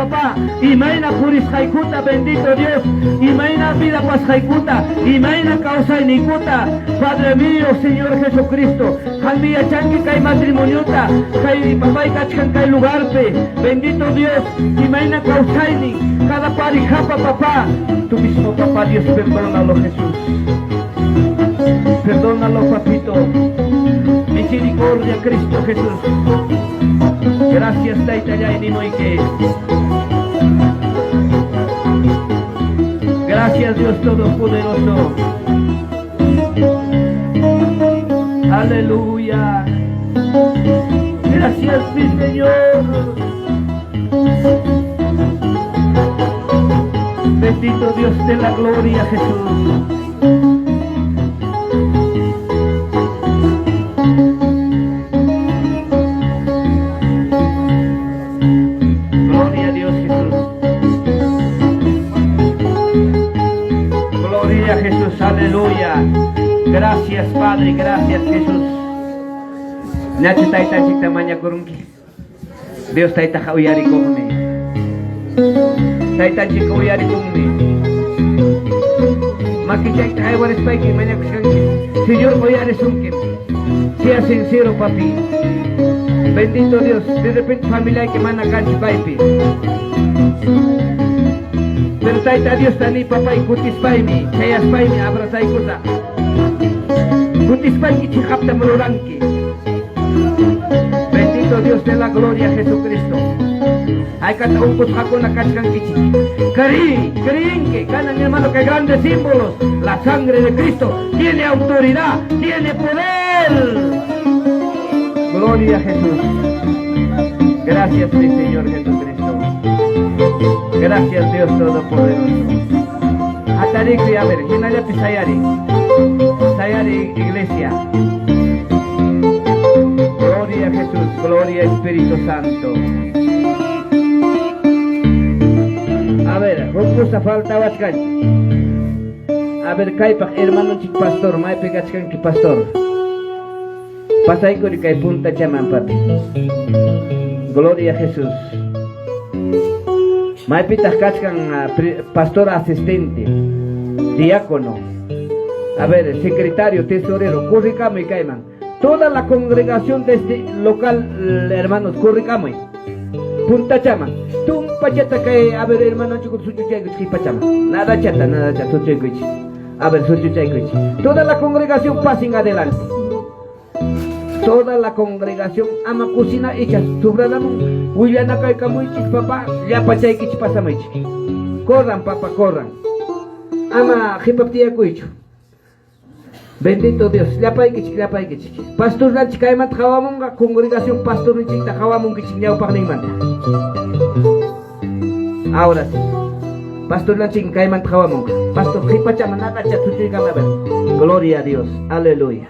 papá. Imayna purisqaykuta, bendito Dios. Imayna vida pasqaykuta, imayna kawsayniykuta. Padre mío, Señor Jesucristo. Qanmi yachanki kay matrimoniota, kay papay kachkan kay lugarpi. Bendito Dios, imayna kawsaynin, cada parejapa, papá. Tú mismo, papá Dios, perdónalo, Jesús. Perdónalo, papito. Misericordia, Cristo Jesús. Gracias, Taytallay nimuyki. Gracias, Dios Todopoderoso. Aleluya. Gracias, mi Señor. Bendito Dios de la gloria, Jesús. Gloria a Dios, Jesús. Gloria a Jesús, aleluya. Gracias, Padre, gracias, Jesús. Ñachu taytanchikta mañakurunki. Dios taytaqa uyarikuqmi. Taytanchikqa uyarikunmi. Makichayta haywarispayki mañakushkanki. Señor uyarisunkim. Sea sincero, papi. Bendito Dios, de repente familiayki mana kanchu kaypi. Pero Tayta Diosta ni papay kutispaymi, chayaspaymi abrazaykusaq. Kutispayki chiqaptam ruranki. Bendito Dios de la gloria Jesucristo. Haykata unqusqakuna kachkankichik. Creí, creenki, kanan hermano que grandes símbolos. La sangre de Cristo tiene autoridad, tiene poder. Gloria a Jesús. Gracias, mi Señor Jesucristo. Gracias, Dios Todopoderoso. Hatarikuy, a ver, hinallapi sayari. Sayari, iglesia. Gloria a Jesús, gloria Espíritu Santo. A ver, huk faltawachkanchik. A ver, kaypaq hermanonchik pastor, maypi kachkanki pastor? Pasaykuri kay puntachaman, papi. Gloria a Jesús. Maypitaq kachkan pastor asistente, diácono. A ver, secretario, tesorero, corrikamuy kayman. Toda la congregación de este local, hermanos, corrikamuy. Puntachaman. Tumpachata kay, a ver, hermano, suchuchaykuchik pachaman. Nada chata, nada chata, suchuchaykuchik. A ver, suchuchaykuchik. Toda la congregación pasen adelante. Toda la congregación ama cocina hecha sobradamun willanakaykamuychik, papá, llapachaykichik pasamuychik. Corran, papá, corran. Ama qhipap tiyakuychu. Bendito Dios, llapaykichik, llapaykichik. Pastorlanchik kaymanta qawamunqa, congregación pastorninchikta qawamunkichik ñawpaqninmanta. Ahora sí. Pastorlanchik kaymanta qawamunqa. Pastor qhipachaman nadacha suchuykama, a ver. Gloria a Dios. Aleluya.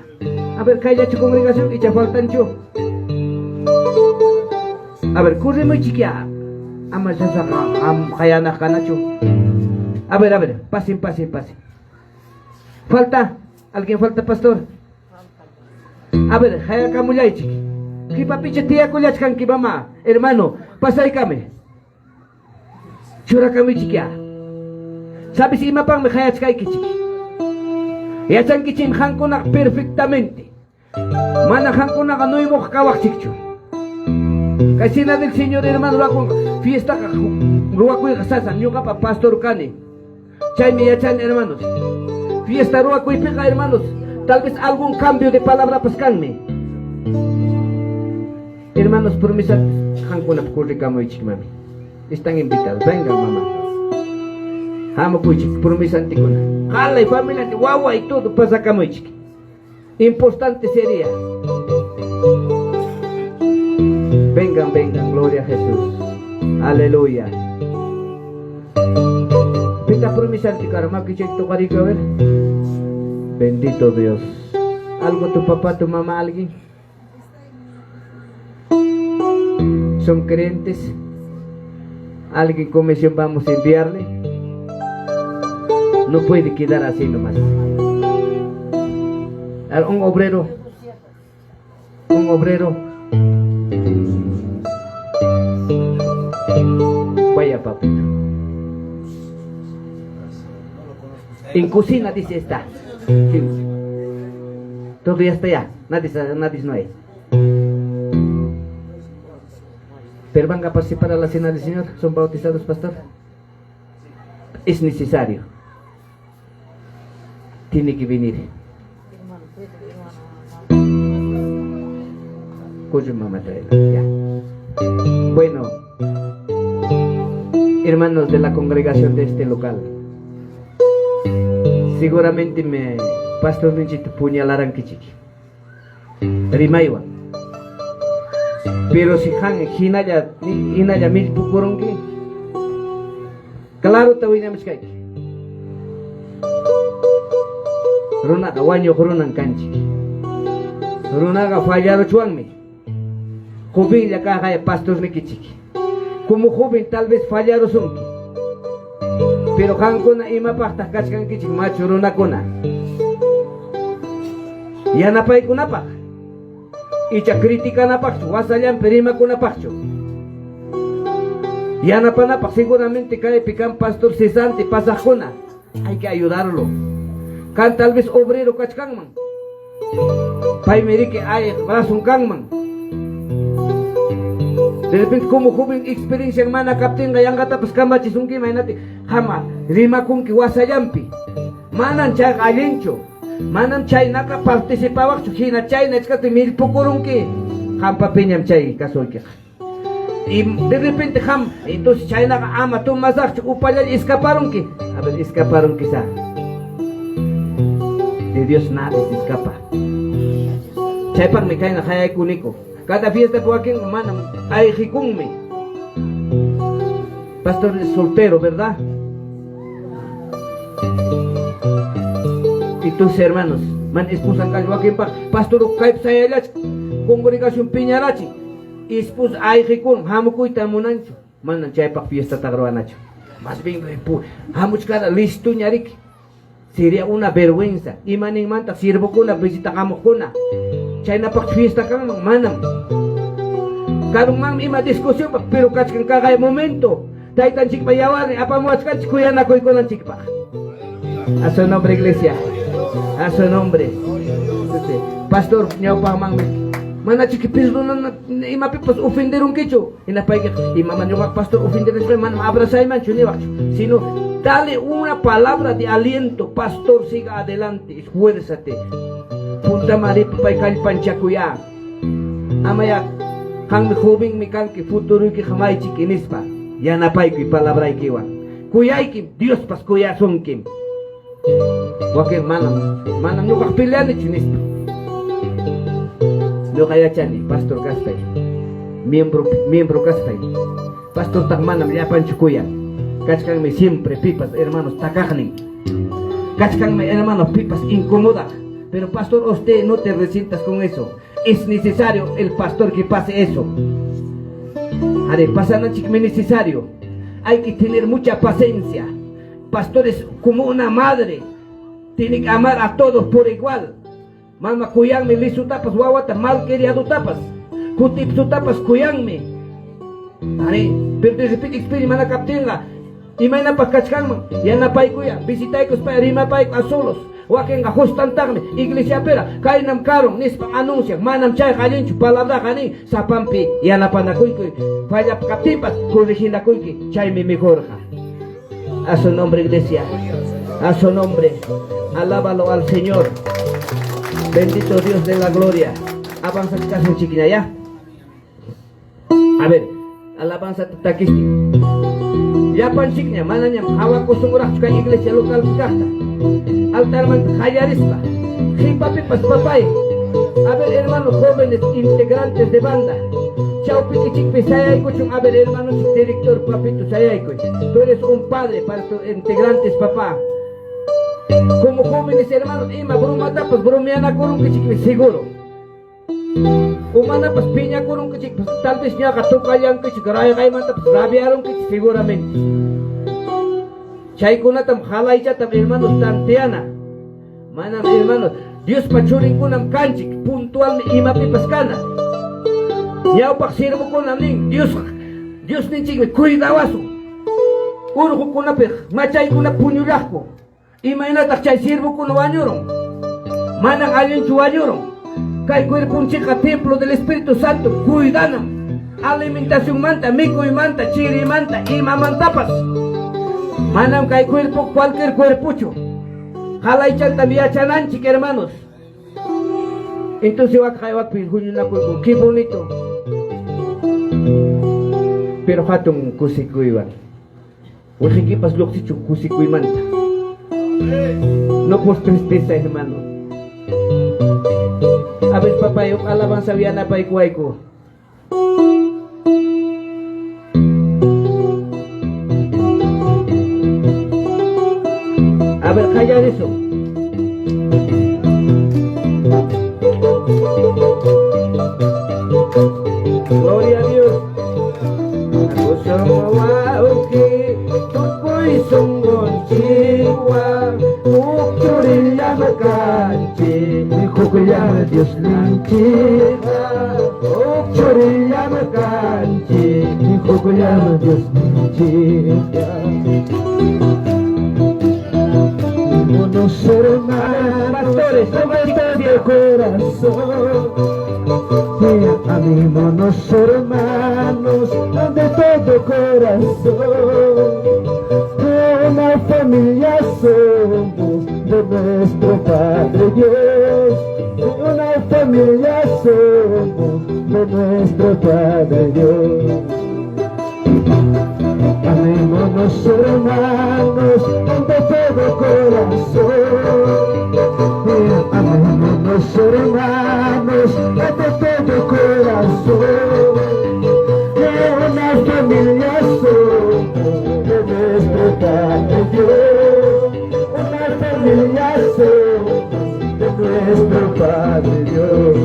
A ver, kayllachu congregación icha faltanchu. A ver, corrimuychik ya. Ama sasaqa am qayanaq kanachu. A ver, pasen, pasen, pasen. Falta? ¿Alguien falta, pastor? A ver, hayakamullaychik. Qipapicha tiyakullachkanki, mamá. Hermano, pasaykame. Churakamuychik ya. Sabes imapaqmi qayachkaykichik? Yachankichik qamkunaqa perfectamente. Mana qamkunaqa nuymuq kawaqchikchu. Kay cena del Señor, hermano, ruwakunqa fiestaqa ruwakuyqa sasa, ñuqapa pastor kani. Chaymi yachani, hermanos. Fiesta ruwakuypiqa, hermanos, tal vez algún cambio de palabrapas kanmi. Hermanos, promesa qamkunap corrikamuychik, mami. Están invitados. Vengan, mamá. Hamukuychik, promesantikuna. Qalay, familia, wawa y todo pasakamuychik. Importante sería. Vengan, vengan, gloria a Jesús. Aleluya. Pita promesanti makichik tocarika, a ver. Bendito Dios. ¿Algo tu papá, tu mamá, alguien? ¿Son creyentes? ¿Alguien comisión vamos a enviarle? No puede quedar así nomás. Un obrero. Un obrero. Vaya. En cocina dice está. Sí. Todo ya está ya. Nadie, nadie no hay. Pero van a participar a la cena del Señor. ¿Son bautizados, pastor? Es necesario. Tiene que venir. Cuyo mamá Ya. Bueno, hermanos de la congregación de este local, seguramente me pastor ninchita puñalarankichik. Rimaywan. Pero si han hinalla hinalla millpukurunki, claro ta willamuchkayki. Runaqa wañuq runan kanchik. Runaqa fallaruchwanmi. Jovenlla kaqaya pastornikichik. Como joven tal vez fallarusunki. Pero qamkuna imapaqtaq kachkankichik machu runakuna. Yanapaykunapaq. Icha criticanapaqchu, wasallanpi rimakunapaqchu. Yanapanapaq seguramente kaypi kan pastor cesante pasaqkuna. Hay que ayudarlo. Kan tal vez obrero kachkanman. Paymi riki ay razón kanman. De repente como joven experiencia mana kaptinqa yanqatapas kamachisunki imaynati qama rimakunki wasallanpi. Manan chayqa allinchu. Manam chaynaqa participawaqchu hina chayna ichkati millpukurunki. Qampa piñam chay kasuykiqa. Y de repente qam entonces chaynaqa ama tomasaqchu upallalla escaparunki. A ver, escaparunki sa. De Dios nadie se escapa. Chaypaqmi kayna qayaykuniku. Cada fiesta wakin manam ayqikunmi. Pastor es soltero, ¿verdad? Y tus hermanos, man esposa wakinpaq pastor kaypi sayallach congregación piñarachi. Esposa ayqikun hamukuyta munanchu. Manam chaypaq fiesta ruwanachu. Más bien hamuchkara listo ñariki. Sería una vergüenza. Imaninmanta siervokuna visita hamuqkuna. Chaynapaq fiesta kanman manam. Karunmanmi ima discusión pero kachkan kaqay momento. Taytanchikpa yawarnin apamuwachkanchik kuyanakuykunanchikpaq. A su nombre, iglesia. A su nombre. Pastor ñawpaqmanmi manachiki perdonana imapipas ofenderunkichu. Hinapaykiqa imama ñuqaq pastor ofenderaspa manam abrazaymanchu niwaqchu. Sino dale una palabra de aliento. Pastor, siga adelante, esfuérzate. Puntaman ripay kallpanchakuya. Amaya qammi jovenmi kanki futuruykiqa maychiki nispa. Yanapaykuy palabraykiwan. Kuyaykim, Diospas kuyasunkim. Wakin manam, manam ñuqaq peleanichu nispa. Ñuqa yachani, pastor kaspay, miembro, miembro kaspay. Pastortaq manam llapanchu kuyan. Kachkanmi siempre pipas hermanos takaqnin. Kachkanmi hermanos pipas incomodaq. Pero pastor, usted no te resientas con eso. Es necesario el pastor que pase eso. A ver, pasananchikmi necesario. Hay que tener mucha paciencia. Pastor es como una madre. Tiene que amar a todos por igual. Mama kuyanmi lisutapas wawata malcriadotapas. Kutipsutapas kuyanmi. Ari, pero de repente experiencia mana kaptinqa imaynapaq kachkanman yanapaykuya visitaykuspa rimapayku a solos wakinqa justantaqmi iglesiapira kaynam karun nispa anuncian manam chayqa allinchu palabraqa nin sapanpi yanapanakuykuy falla kaptinpas corriginakuyki chaymi mejorqa. A su nombre, iglesia. A su nombre. Alábalo al Señor. Bendito Dios de la gloria. Avanza chiquina ya. A ver, alabanza takisti. Llapanchikña manañam hawakusunraqchu kay iglesia local kaqta. Altarmanta qallarispa. Qipapipas papay. A ver, hermanos jóvenes integrantes de banda. Chawpikichikpi sayaykuchun. A ver, hermanos director papito sayaykuy. Tú eres un padre para tus integrantes, papá. Como jóvenes hermanos, ima bromatapas bromeanakurunkichikmi seguro. Umanapas piñakurunkichikpas tal vez ñaqa tukallankichik rayqaymantapas rabiarunkichik seguramente. Chaykunatam halaychatam hermanos tanteana. Manam hermanos, Diospa churinkunam kanchik, puntualmi imapipas kana. Ñawpaq siervokunam nin, Dios Diosninchikmi cuidawasun. Urqukunapi machaykunap puñullaqku. Imaynataq chay siervokuna wañurun? Manan allinchu wañurun. Kay cuerponchikqa templo del Espíritu Santo cuidanam. Alimentacionmanta, mikuymanta, chirimanta, imamantapas. Manam kay cuerpo cualquier cuerpochu. Qalaychantam yachananchik, hermanos. Entonces wak haywakpi huñunakuyku, qué bonito. Pero hatun kusikuywan. Wiqikipas lluqsichu kusikuymanta. No por tristeza, hermano. A ver, papá, alabanza yanapaykuwayku. A ver, qallarisun. Gloria a Dios. Wawqi tukuy sunqunchikwan huk churillam kanchik, hukllam Diosninchikqa, huk churillam kanchik, hukllam Diosninchikqa. Unos hermanos, Pastores, de corazón. Amémonos hermanos de todo corazón. Una familia somos de nuestro Padre Dios. Una familia somos de nuestro Padre Dios. Amémonos hermanos de todo corazón. Amémonos hermanos de todo corazón. Una familia somos de nuestro Padre Dios. Una familia somos de nuestro Padre Dios.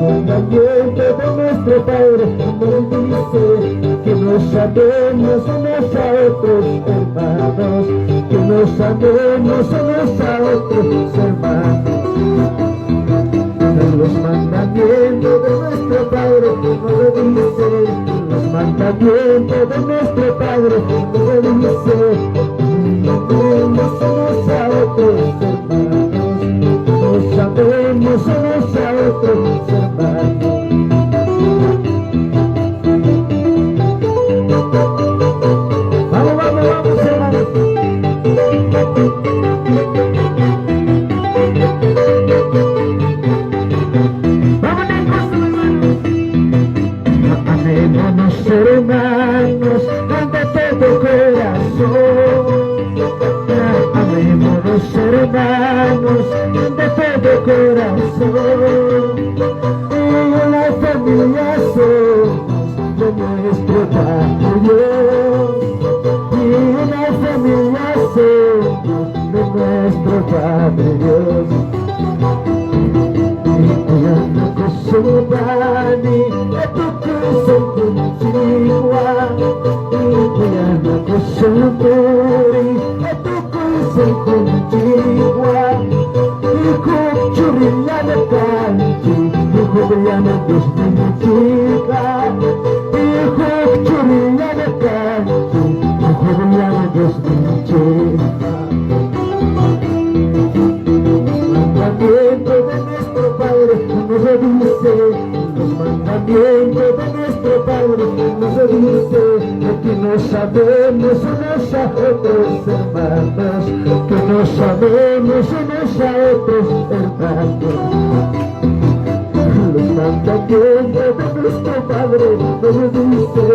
Mandamiento de nuestro Padre nos dice que nos amemos unos a otros, hermanos, que nos amemos unos a otros, hermanos. Los mandamientos de nuestro Padre nos dice, los mandamientos de nuestro Padre nos dice, amemos unos a otros, hermanos, nos amemos unos a otros, hermanos. Vamos, vamos, vamos, hermanos. Vámonos, hermanos. Amémonos, hermanos, de todo corazón. Amémonos, hermanos, de todo corazón. Y una familia somos de nuestro Padre Dios. Y una familia somos de nuestro Padre Dios. Kusubani atukusunkunchikwa Kusuturi atukusunkunchikwa Ikukchurillana kanchi Ikukllana Diosninchika Ikukchurillana kanchi Ikukllana Diosninchika. Mandamiento de nuestro Padre nos dice, los mandamientos de nuestro Padre nos dice que nos amemos unos a otros, hermanos, que nos amemos unos a otros, hermanos. Los mandamientos de nuestro Padre nos dice,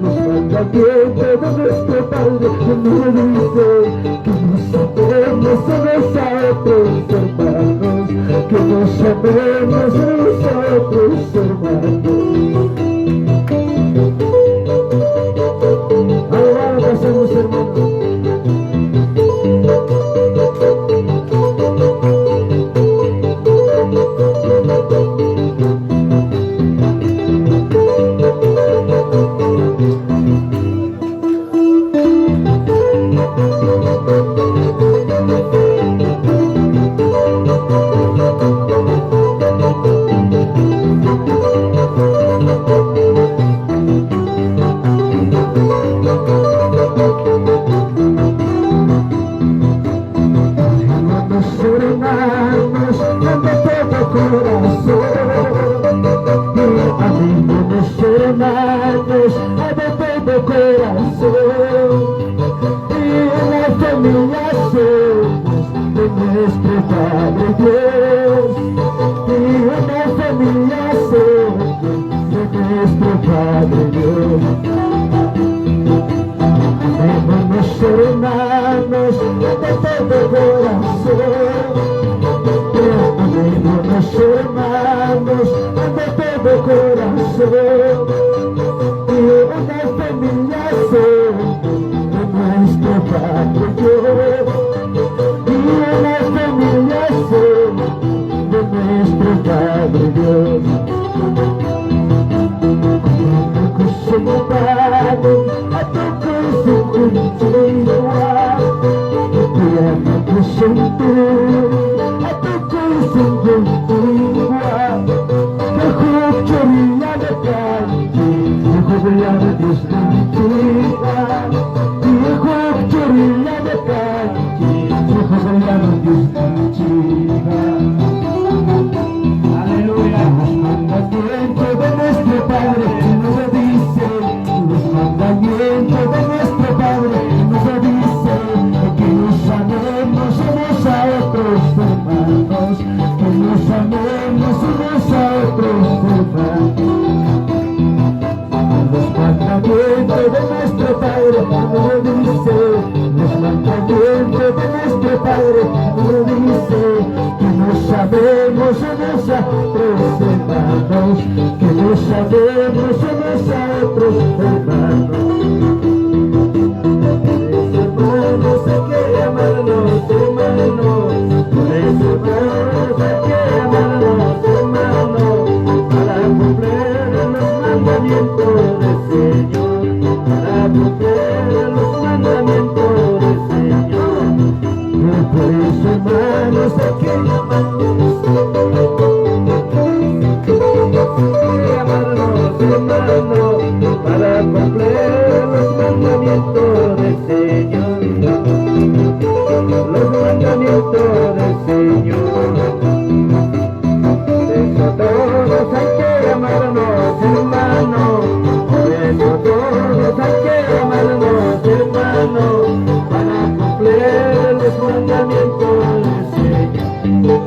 los mandamientos de nuestro Padre nos dice que nos amemos unos a otros, hermanos, que nos amemos unos a otros, hermanos. Vamos, hermanos de todo corazón. Y una familia somos de nuestro Padre Dios. Y una familia somos de nuestro Padre Dios. Amémonos hermanos de todo corazón. Amémonos hermanos de todo corazón. Y una familia somos de nuestro Padre Dios. Y una familia somos de nuestro Padre Dios. Kusumpani at kusunkunchiwa Kusuntu at kusunkunchiwa Kuchuriya de kanji Kuchuriya de Dios Kuchuriya de kanji Kuchuriya de Dios. Aleluya. Los mandamientos de nuestro Padre nos dice, los mandamientos de nuestro Padre nos dice que nos amemos unos a otros hermanos, que nos amemos unos a otros hermanos. Los mandamientos de nuestro Padre nos dice, los mandamientos de nuestro Padre nos dice que nos amemos unos a otros hermanos, que nos amemos unos a otros hermanos. Hermanos, hay que amarnos, hermanos. Por eso, hermanos, hay que amarnos, hermanos. Para cumplir los mandamientos del Señor. Para cumplir los mandamientos del Señor. Por eso, hermanos, hay que amarnos. Que amarnos, hermanos, para cumplir los mandamientos del Señor. Los mandamientos del Señor. Por eso todos hay que amarnos, hermanos. Por eso todos hay que amarnos, hermanos, para cumplir los mandamientos del Señor.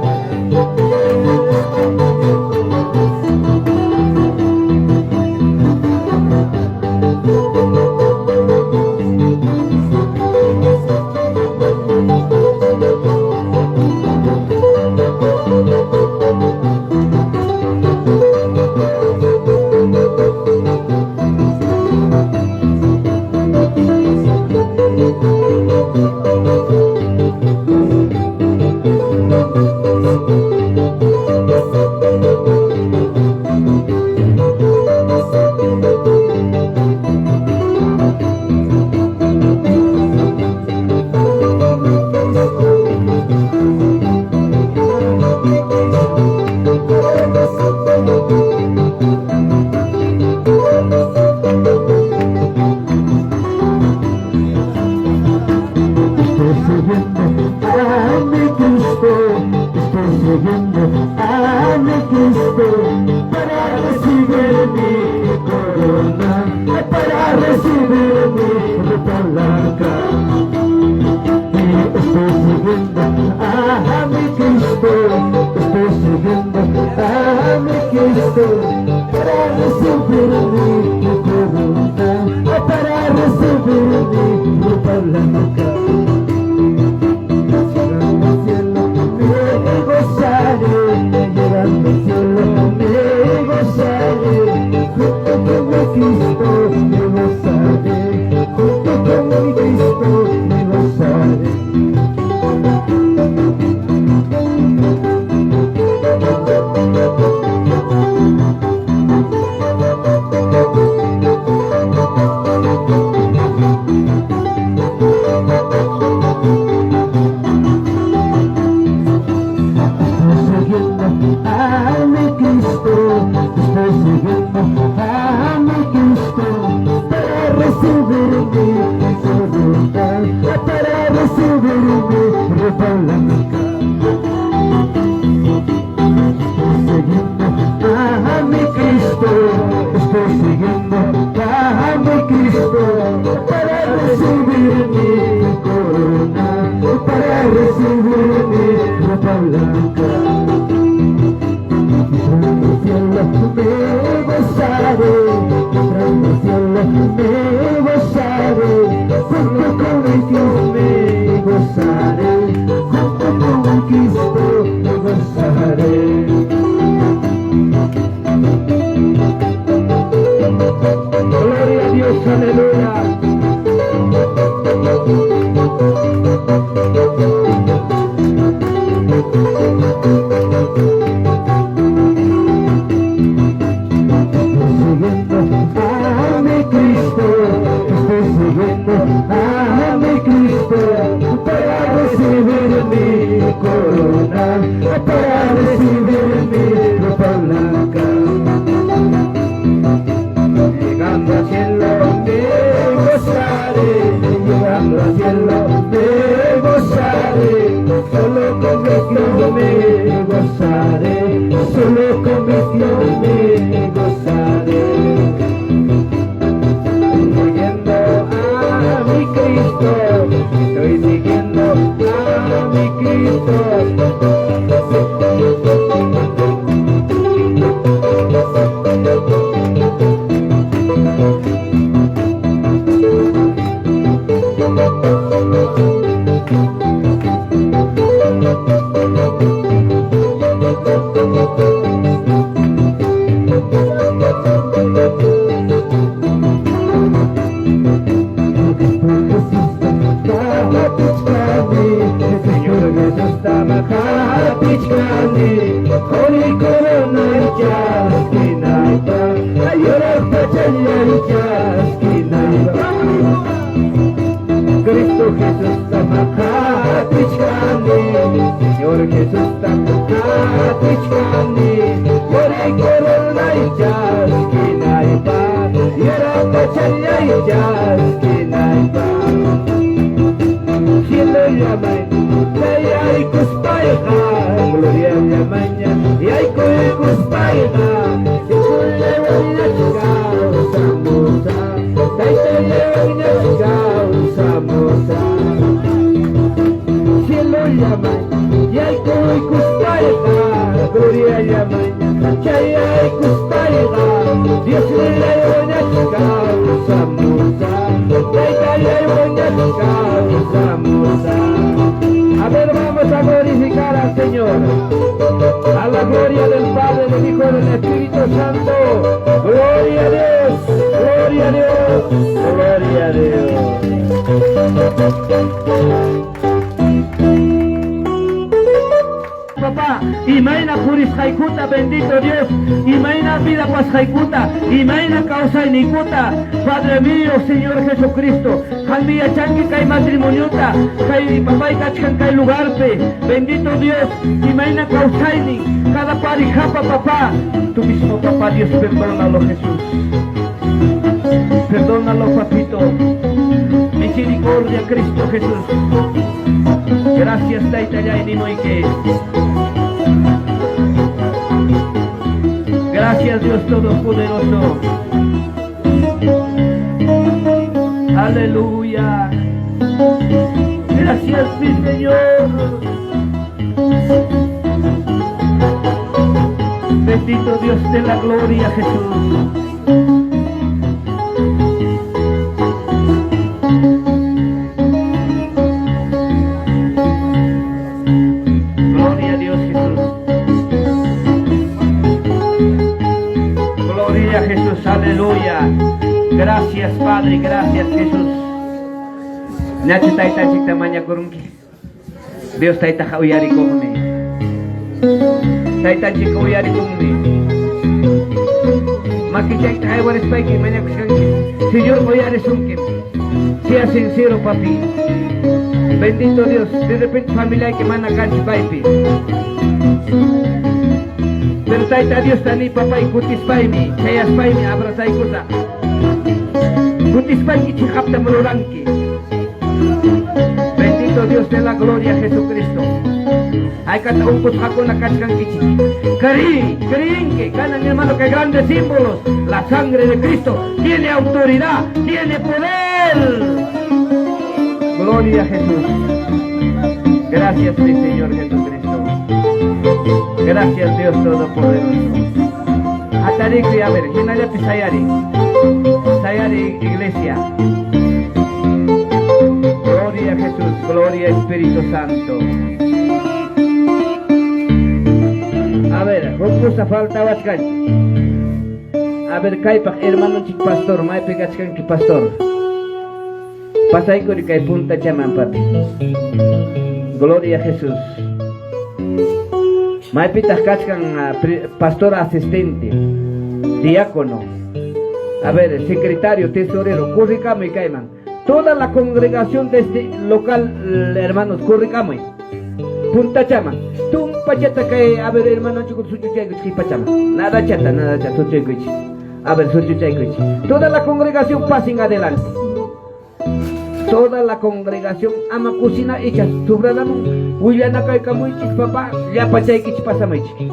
Cristo para recibir mi corona, para recibir mi ropa blanca. Entrando al cielo me gozaré, entrando al cielo me gozaré, junto con el Cristo me gozaré, junto con el Cristo me gozaré. Gloria a Dios, aleluya. Estoy siguiendo a mi Cristo, estoy siguiendo a mi Cristo para recibir mi corona, para recibir mi ropa blanca. Llegando al cielo me gozaré, llegando al cielo me gozaré, solo con Cristo me gozaré, solo con Cristo me gozaré. Siguiendo a mi Cristo, estoy siguiendo a mi Cristo. Señor Jesús tamahapichkani, quri coronay chaskinaypaq, yuraq pachallay chaskinaypaq. Cristo Jesús tamahapichkani, Señor Jesús tamahapichkani, quri coronay chaskinaypaq, yuraq pachallay chaskinaypaq. Cielo llamay, yaykuspayqa, gloria llamaña, yaykuspayqa, kawsamusaq, Taytallaywanñach kawsamusaq. Cielo llamay, yaykuykuspayqa, gloria llamaña, chayaykuspayqa, Diosnillaywanñach kawsamusaq, Taytallaywanñach kawsamusaq. A ver, vamos a glorificar al Señor. A la gloria del Padre, del Hijo y del Espíritu Santo. Gloria a Dios, gloria a Dios, gloria a Dios. Papá, imayna purisqaykuta, bendito Dios, imayna vida pasqaykuta, imayna kawsayniykuta, Padre mío, Señor Jesucristo, qammi yachanki kay matrimoniota, kay papay kachkan kay lugarpi, bendito Dios, imayna kawsaynin, cada parejapa, papá, tú mismo, papá Dios, perdónalo, Jesús. Perdónalo, papito. Misericordia, Cristo Jesús. Gracias, Taytallay nimuyki. Gracias, Dios Todopoderoso. Aleluya. Gracias, mi Señor. Bendito Dios de la gloria, Jesús. Gloria a Dios, Jesús. Gloria a Jesús, aleluya. Gracias, Padre, gracias, Jesús. Ñachu taytanchikta mañakurunki. Dios taytaqa uyarikuqmi. Taytanchikqa uyarikunmi. Makichayta haywarispayki mañakushkanki. Señor uyarisunki. Sea sincero, papi. Bendito Dios, de repente familia que mana kanchu paypi. Pero tayta Dios tani papay kutispaymi, chayaspaymi abrazaykusaq. Kutispayki chiqaptam ruranki. Bendito Dios de la gloria, Jesucristo. Haykata unqusqakuna kachkankichik. Creí, creenque, kanan hermano que grandes símbolos. La sangre de Cristo tiene autoridad, tiene poder. Gloria a Jesús. Gracias, mi Señor Jesucristo. Gracias, Dios Todopoderoso. Hatarikuy, a ver, hinallapi sayari. Sayari, iglesia. Gloria a Jesús, gloria Espíritu Santo. A ver, huk faltawachkanchik. A ver, kaypaq hermanonchik pastor, maypi kachkanki pastor. Pasaykuri kay puntachaman, papi. Gloria a Jesús. Maypitaq kachkan pastor asistente, diácono. A ver, secretario, tesorero, corrikamuy kayman. Toda la congregación de este local, hermanos, corrikamuy. Puntachaman. Tumpachata kay, a ver, hermano, suchuchaykuchik pachaman. Nada chata, nada chata, suchuykuchik. A ver, suchuchaykuchik. Toda la congregación pasen adelante. Toda la congregación ama cocina hecha sobradamun willanakaykamuychik, papá, llapachaykichik pasamuychik.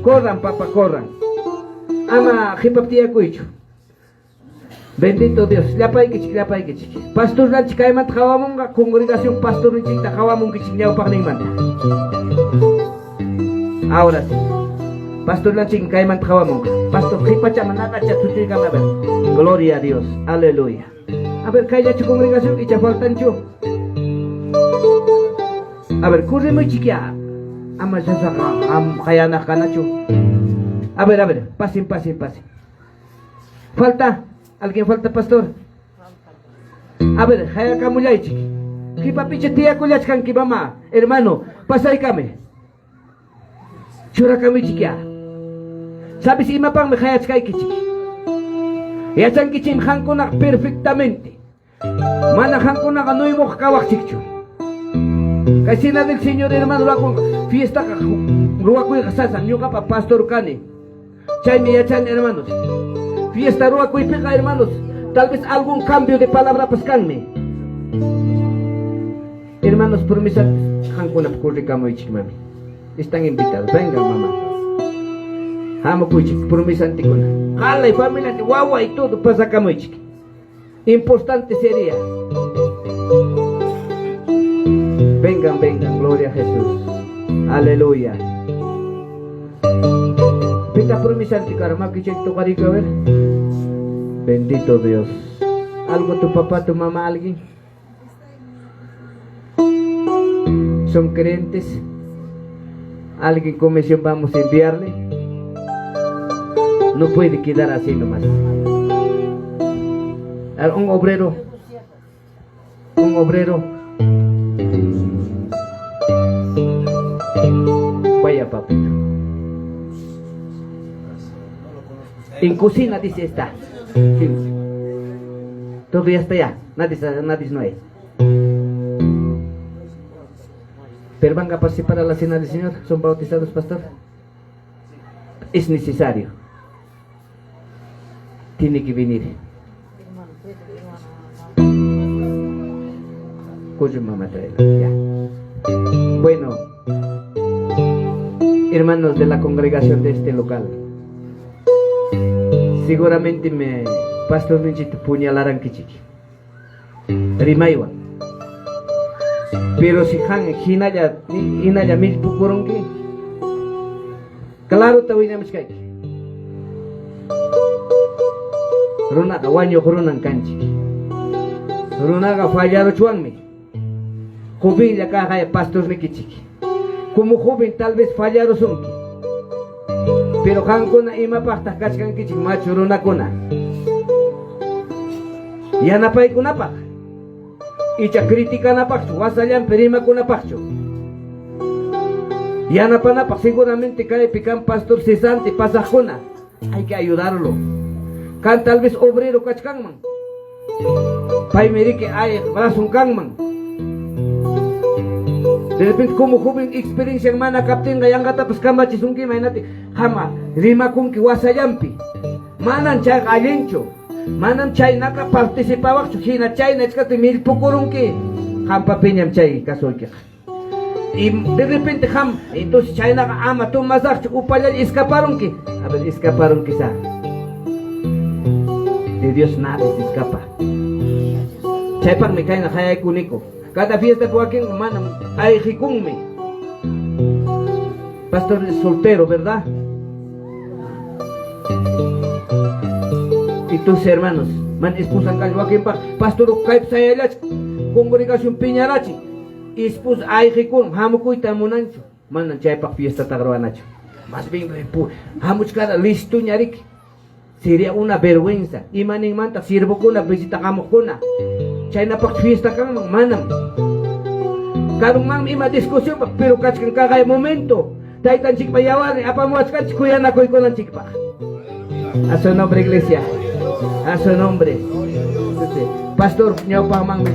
Corran, papá, corran. Ama qhipap tiyakuychu. Bendito Dios, llapaykichik, llapaykichik. Pastorlanchik kaymanta qawamunqa, congregación pastorninchikta qawamunkichik ñawpaqninmanta. Ahora sí. Pastorlanchik kaymanta qawamunqa. Pastor qhipachaman nadacha suchuykama, a ver. Gloria a Dios. Aleluya. A ver, kayllachu congregación icha faltanchu. A ver, corrimuychik ya. Ama sasaqa am qayanaq kanachu. A ver, pasen, pasen, pasen. Falta, ¿alguien falta, pastor? A ver, hayakamullaychik. Qipapicha tiyakullachkanki, mamá, hermano, pasaykame. Churakamuychik ya. ¿Sabes imapaqmi hayachkaykichik? Yachankichik qamkunaqa perfectamente. Mana qamkunaqa nuymuq kawaqchikchu. Kay cena del Señor, hermano, ruwakunqa fiestaqa ruwakuyqa sasa, ñuqapa pastor kani. Chaymi yachani, hermanos. Fiesta ruwakuypiqa, hermanos, tal vez algún cambio de palabrapas kanmi. Hermanos, promesas, qamkunapa corrikamuychik, mami. Están invitados. Vengan, mamá. Hamukuychik, promesantikuna. Qalay, familia, wawa y todo, pasakamuychik. Importante sería. Vengan, vengan, gloria a Jesús. Aleluya. Pita promesante, makichik tocariko, a ver. Bendito Dios. ¿Algo tu papá, tu mamá, alguien? ¿Son creyentes? ¿Alguien comisión vamos a enviarle? No puede quedar así nomás. Un obrero. Un obrero. Vaya, papito. En cocina dice está. Sí. Todo ya está ya. Nadie, nadie no hay. Pero van a participar a la cena del Señor. ¿Son bautizados, pastor? Es necesario. Tiene que venir. Cuyo mamá tráela, ya. Bueno, hermanos de la congregación de este local, seguramente me pastor ninchita puñalarankichik. Rimaywan. Pero si han hinalla hinalla millpukurunki, claro ta willamuchkayki. Runaqa wañuq runan kanchik. Runaqa fallaruchwanmi. Jovenlla kaqaya pastornikichik. Como joven tal vez fallarusunki. Pero qamkuna imapaqtaq kachkankichik machu runakuna. Yanapaykunapaq. Icha criticanapaqchu, wasallanpi rimakunapaqchu. Yanapanapaq seguramente kaypi kan pastor cesante pasaqkuna. Hay que ayudarlo. Kan tal vez obrero kachkanman. Paymi riki ay brazon kanman. De repente como joven experiencia mana kaptinqa yanqatapas kamachisunki imaynati qama rimakunki wasallanpi. Manan chayqa allinchu. Manam chaynaqa participawaqchu hina chayna ichkati millpukurunki. Qampa piñam chay kasuykiqa. Y de repente ham, entonces chaynaqa ama tomasaqchu, upallalla escaparunki. A ver, escaparunki sa. De Dios nadie se escapa. Chaypaqmi kayna qayaykuniku. Cada fiesta wakin manam ayqikunmi. Pastor es soltero, ¿verdad? Entonces, hermanos, man esposa kan wakinpaq pastor kaypi sayallach congregación piñarachi. Esposa ayqikun hamukuyta munanchu. Manam chaypaq fiestataqa ruwanachu. Más bien hamuchkara listoña riki. Sería una vergüenza. Imaninmanta siervokuna visita hamuqkuna. Chaynapaq fiesta kanman manam. Karunmanmi ima discusión pero kachkan kaqay momento. Taytanchikpa yawarnin apamuwachkanchik kuyanakuykunanchikpaq. A su nombre, iglesia. A su nombre. Entonces, pastor ñawpaqmanmi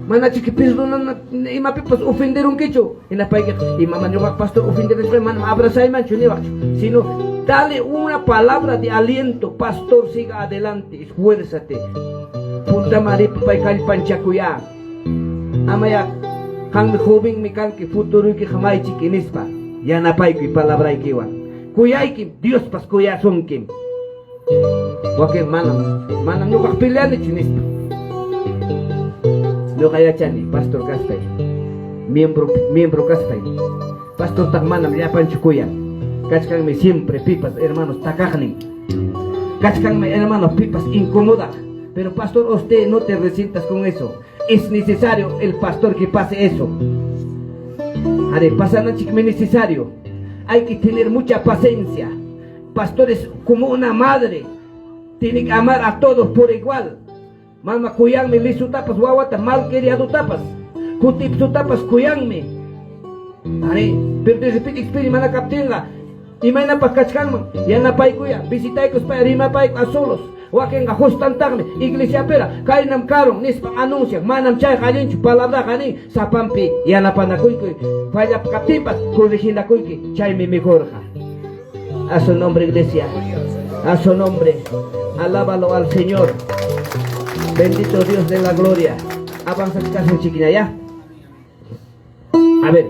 manachiki perdonana imapipas ofenderunkichu. Hinapaykiqa imama ñuqaq pastor ofenderachqa manam abrazaymanchu niwaqchu, sino dale una palabra de aliento. Pastor, siga adelante, esfuérzate. Puntaman ripapay kallpanchakuya. Amaya qanmi jovenmi kanki futuruykiqa maychiki nispa yanapaykuy palabraykiwan. Kuyaykim, Diospas kuyasunkim. Wakin manam, manam ñuqaq peleanichu nispa. Ñuqa yachani, pastor kaspay, miembro, miembro kaspay. Pastortaq manam llapanchu kuyan. Kachkanmi siempre pipas hermanos takaqnin. Kachkanmi hermanos pipas incomodaq. Pero pastor, usted no te resientas con eso. Es necesario el pastor que pase eso. Are, pasananchikmi necesario. Hay que tener mucha paciencia. Pastor es como una madre. Tiene que amar a todos por igual. Mama kuyanmi lisutapas wawata malcriadotapas. Kutipsutapas kuyanmi. Are, pero de repente experiencia mana kaptinqa imaynapas kachkanman yanapaykuya visitaykuspay rimapayku a solos. Wakinqa justantaqmi iglesiapira kaynam karun nispa anuncian manam chayqa allinchu palabraqa nin sapanpi yanapanakuykuy fallap kaptinpas corriginakuyki chaymi mejorqa. A su nombre, iglesia. A su nombre. Alábalo al Señor. Bendito Dios de la gloria. Avanza chiquina ya. A ver,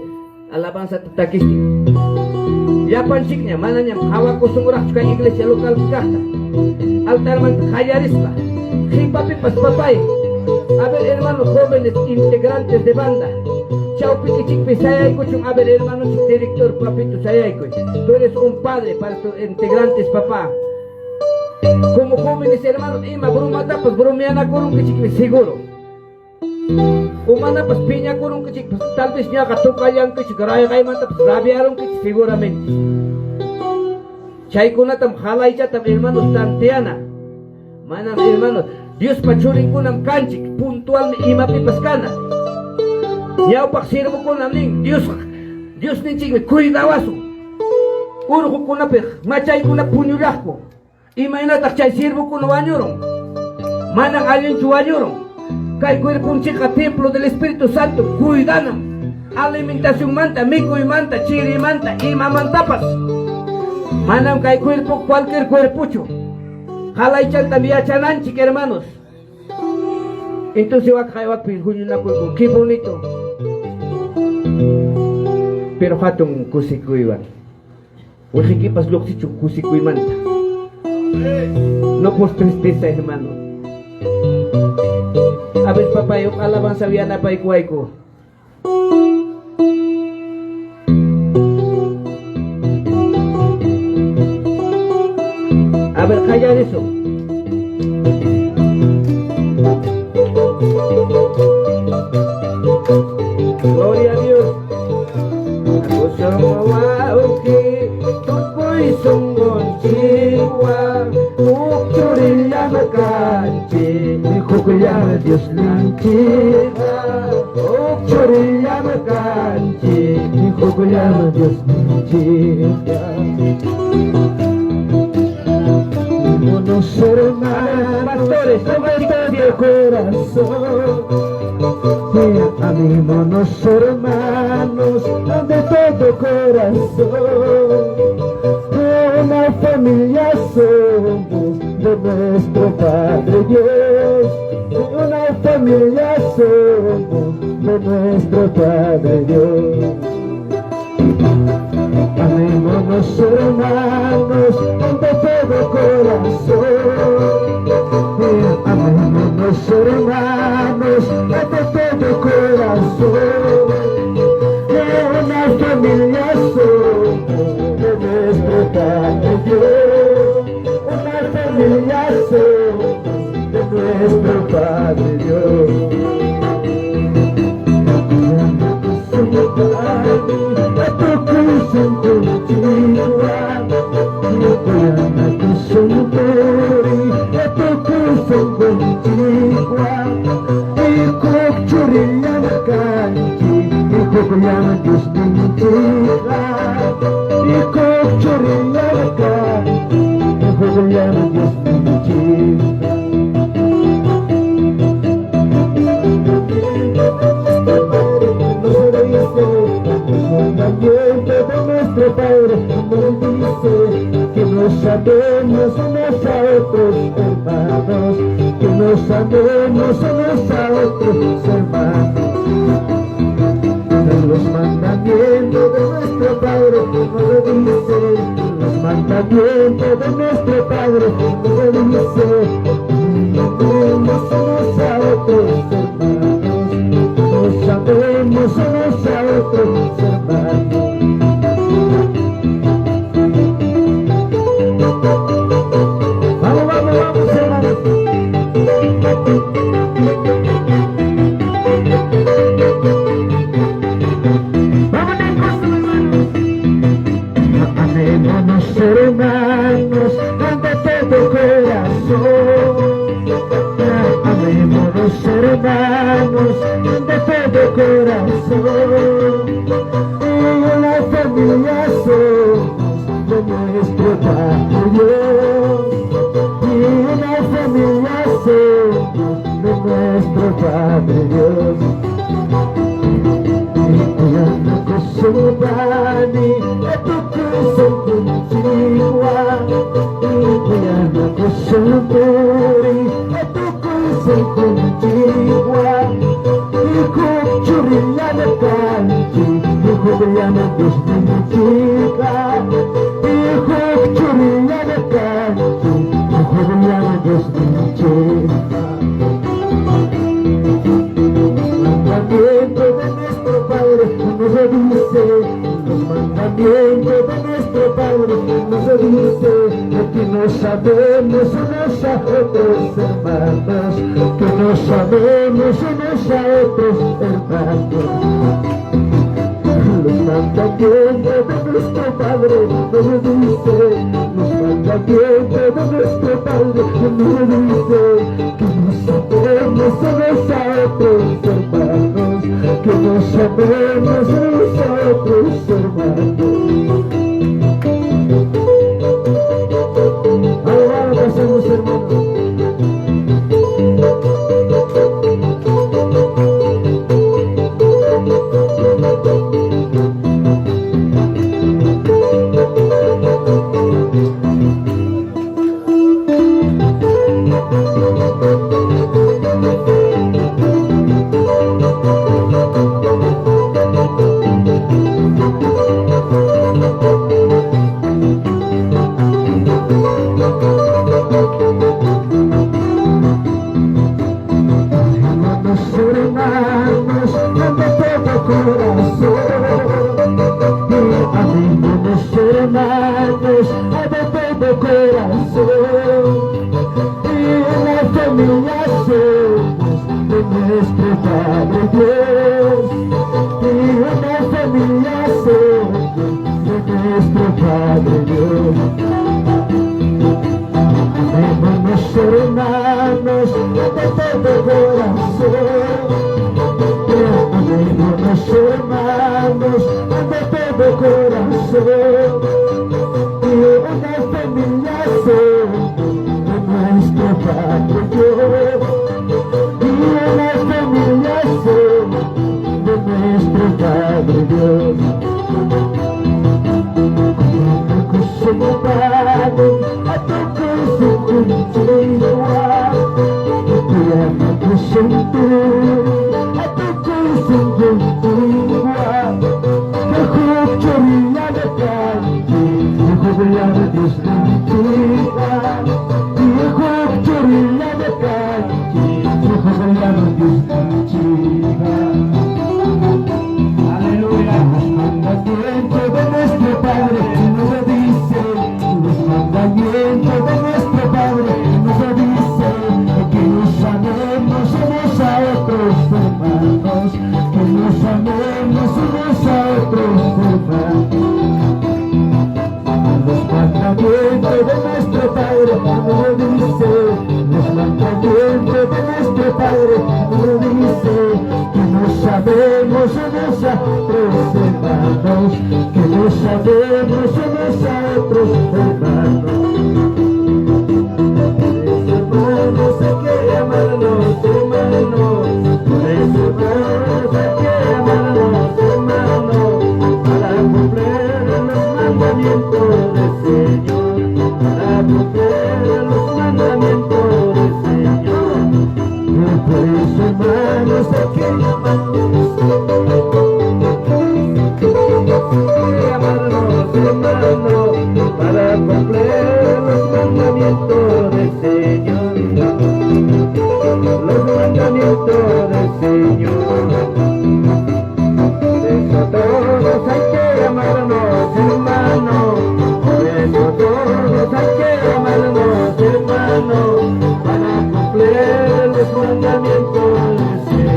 alabanza takisti. Llapanchikña manañam hawakusunraqchu kay iglesia local kaqta. Altarmanta qallarispa. Qipapipas papay. A ver, hermanos jóvenes integrantes de banda. Chawpikichikpi sayaykuchun. A ver, hermanos director papito sayaykuy. Tú eres un padre para tus integrantes, papá. Como jóvenes hermanos, ima bromatapas bromeanakurunkichikmi seguro. Umanapas piñakurunkichikpas, tal vez ñaqa tokallankichik rayqaymantapas rabiarunkichik seguramente. Chaykunatam halaychatam hermanos tanteana. Manam hermanos, Diospa churinkunam kanchik, puntualmi imapipas kana. Ñawpaq siervokunam nin, Dios Diosninchikmi cuidawasun. Urqukunapi machaykuna puñullaqku. Imaynataq chay siervokuna wañurun? Manam allinchu wañurun. Kay cuerponchikqa templo del Espíritu Santo cuidanam. Alimentacionmanta, mikuymanta, chirimanta, imamantapas. Manam kay cuerpo cualquier cuerpochu. Halaychantam yachananchik, hermanos. Entonces wak wakpi huñunakuyku, qué bonito. Pero hatun kusikuywan. Wiqikipas lluqsichu kusikuymanta. No por tristeza, hermano. A ver, papá, alabanza yanapaykuwayku. A ver, callar eso. Gloria a Dios. Tukuy sunqunchikwan huk churillam kanchik, hukllam Diosninchikqa, huk churillam kanchik, hukllam Diosninchikqa. Unos hermanos, pastores, de corazón. Amémonos hermanos de todo corazón. Una familia somos de nuestro Padre Dios. Una familia somos de nuestro Padre Dios. Amémonos hermanos de todo corazón. Amémonos hermanos de todo corazón. Una familia somos de nuestro Padre Dios. Una familia somos de nuestro Padre Dios. Nuestro Padre nos dice que nos amemos unos a otros hermanos, que nos amemos unos a otros hermanos. Los mandamientos de nuestro Padre nos dice, los mandamientos de nuestro Padre nos dice, amemos unos a otros hermanos, nos amemos unos a otros hermanos. Vamos, vamos, vamos, hermanos. Vamos en gozo, hermanos. Amémonos, hermanos, de todo corazón. Amémonos, hermanos, de todo corazón. Y una familia somos de nuestro Padre Dios. Y una familia somos de nuestro Padre Dios. Mandamiento de nuestro Padre nos dice, los mandamientos de nuestro Padre nos dice que nos amemos unos a otros hermanos, que nos amemos unos a otros hermanos. Los mandamientos de nuestro Padre nos dice, los mandamientos de nuestro Padre nos dice que nos amemos unos a otros hermanos, que nos amemos unos a otros hermanos. Ahora pasemos, hermanos. Hermanos, hermanos, de todo corazón. Amémonos, hermanos, de todo corazón. Y una familia somos de nuestro Padre Dios. Y una familia somos de nuestro Padre Dios. Amémonos, hermanos, de todo corazón. Amémonos, hermanos, de todo corazón. Y una familia somos de nuestro Padre Dios. Y una familia somos de nuestro Padre Dios. Padre nos dice que nos amemos unos a otros hermanos, que nos amemos unos a otros hermanos. Por eso, hermanos, hay que amarnos, hermanos. Por eso, hermanos, hay que amarnos, hermanos, para cumplir los mandamientos del Señor, para cumplir los mandamientos del Señor. Por eso, hermanos, hay que amarnos, amarnos, hermanos, para cumplir los mandamientos del Señor, los mandamientos del Señor. Por eso todos hay que amarnos, hermanos. Por eso todos hay que amarnos, hermanos, para cumplir los mandamientos del Señor.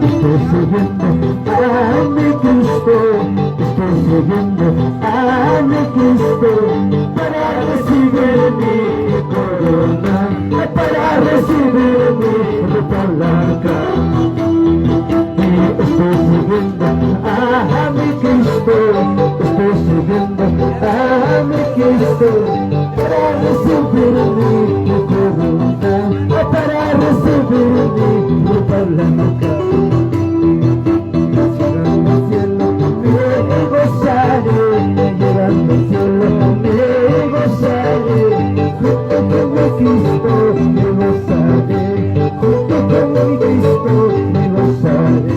Estoy siguiendo a mi Cristo, estoy siguiendo a mi Cristo para recibir mi corona, para recibir mi ropa blanca. Y estoy siguiendo a mi Cristo, estoy siguiendo a mi Cristo para recibir mi corona, para recibir mi ropa blanca. Llegando al cielo me gozaré, llegando al cielo me gozaré, junto con mi Cristo me gozaré, junto con mi Cristo me gozaré.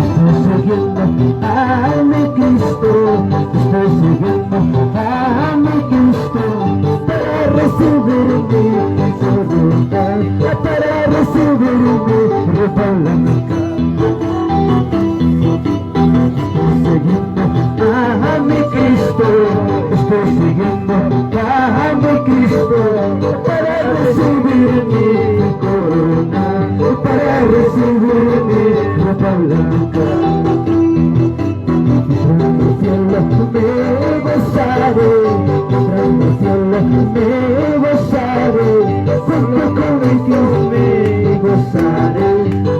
Estoy siguiendo a mi Cristo, estoy siguiendo a mi Cristo para recibir mi corona, para recibir mi ropa blanca. Estoy siguiendo a mi Cristo, estoy siguiendo a mi Cristo para recibir mi corona, para recibir mi ropa blanca. Entrando al cielo me gozaré, entrando al cielo me gozaré, junto con mi Cristo me gozaré,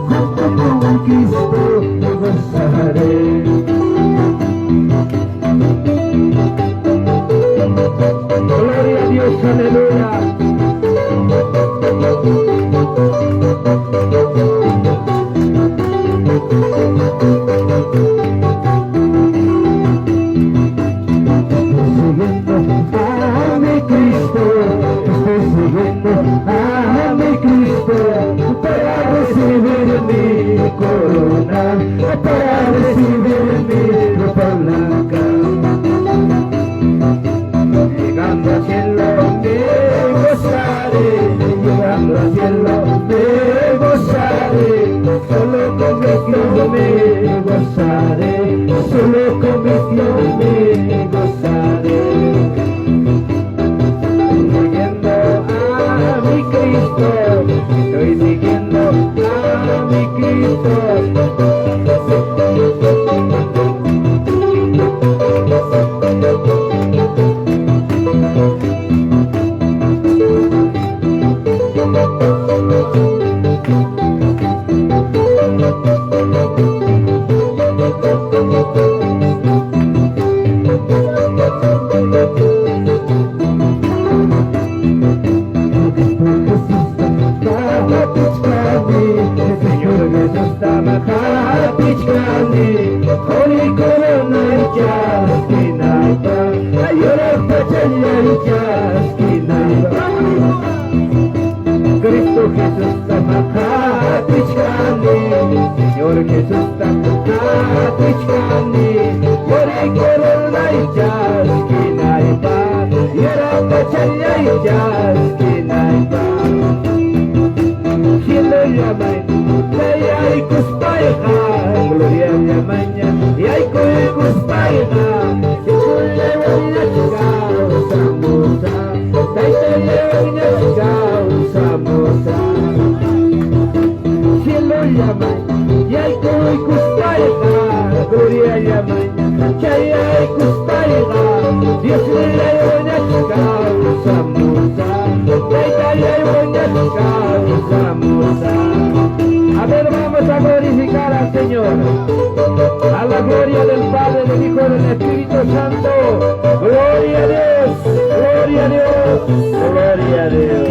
junto con mi Cristo me gozaré. Gloria a Dios, aleluya. Estoy siguiendo a mi Cristo, estoy siguiendo a mi Cristo para recibir mi corona, para recibir mi ropa blanca. Llegando al cielo me gozaré, llegando al cielo me gozaré, solo con mi Cristo me gozaré, solo con mi Cristo me gozaré. Siguiendo a mi Cristo, estoy siguiendo a mi Cristo. Qatichkani, Señor Jesusta qatichkani, quri coronay chaskinaypaq, yuraq pachallay chaskinaypaq. Cristo Jesusta qatichkani, Señor Jesusta qatichkani, quri coronay chaskinaypaq, yuraq pachallay chaskinaypaq. Cielo llamay, yaykuspayqa, gloria llamaña, yaykuykuspayqa, Jesusllawanñach kawsamusaq, Taytallawanñach kawsamusaq. Cielo llamay, yaykuykuspayqa, gloria llamaña, chayaykuspayqa, Diosllawanñach kawsamusaq, Taytallawanñach kawsamusaq. A ver, vamos a glorificar al Señor. A la gloria del Padre, del Hijo y del Espíritu Santo. Gloria a Dios, gloria a Dios, gloria a Dios.